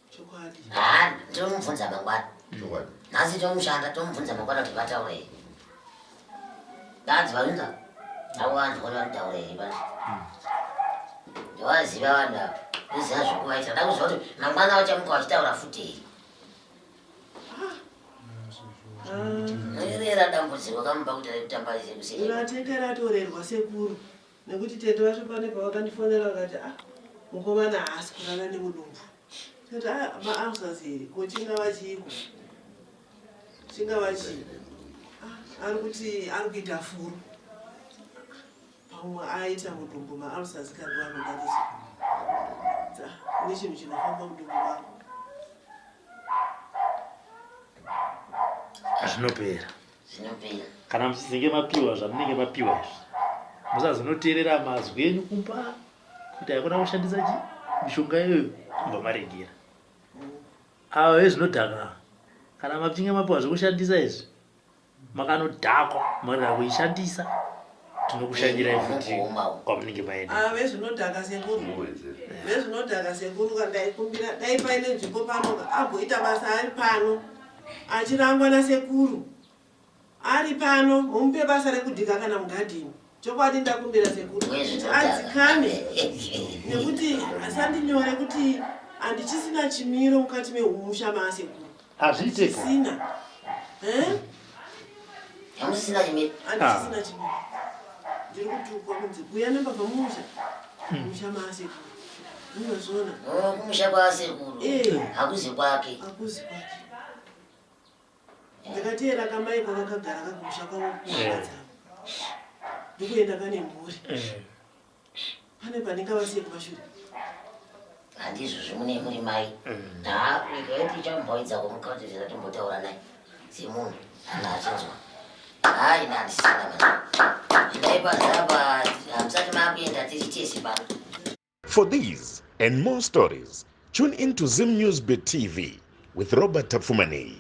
Chokwadi. Haa tomubvunza mangwana. Chokwadi. Nhasi tomushanda tomubvunza mangwana kuti vataura here. Dadzi varunza. Avo vanhu kuti vanotaura here pano. Ndovaziva vanhu ava. Ndoziva zvekuvaita. Ndakuziva kuti mangwana vachamuka vachitaura futi here. Rera dambudziko kamupa kuti rekutamba kuseri. Ratete ratorerwa sekuru nekuti tete vacho pane pavakandifonera vakati ah mukomana haasi kurara nemudumbu. Tati ah maulcers here ko chingava chiiko? Chingava chii? Ah, ari kuti ari kuita furu. Pamwe aita mudumbu maulcers kangu anodarisa. Kune chinhu chinofamba mudumbu mangu. Zvinopera. Zvinopera. Kana muchizinge mapiwa zvamunenge mapiwa izvi. Musazonoteerera mazwi enyu kumba kuti haikona kushandisa chi mishonga iyoyo kubva maregera. Ava vezvinodhaka kana machinge mapiwa zvekushandisa izvi makanodhakwa makarega kuishandisa tinokushanyirai futi kwamunenge maenda. Ava vezvinodhaka sekuru vezvinodhaka sekuru kandaikumbira dai paine nzvimbo pano agoita basa ari pano achirangwa nasekuru Ari pano mumupe basa rekudhiga kana mugadheni. Chokwadi ndakumbira sekuru kuti adzikame nekuti asandinyore kuti handichisina chimiro mukati mehumusha maasekuru. Hazviite. Sina. Eh? Hamusisina chimiro. Handichisina chimiro. Ndiri kutukwa kunzi kuya nembavha mumusha. Musha maasekuru. Munozviona? Oh, kumusha kwaasekuru. Eh. Hakuzi kwake. Hakuzi kwake. Ndakateera kamai kwavakagara kakumusha kwavo kuhama eh. dzavo ndokuenda kane mhuri eh. pane panenge vasiye kumashure handizvo zvimune muri mai haa tichamboidza kumuka kuti zvatimbotaura naye semunhu ana achinzwa haa ina handisina mani endai pazapa hamusati makuenda tiri tese pano For these and more stories, tune in to Zim News Bit TV with Robert Tafumani.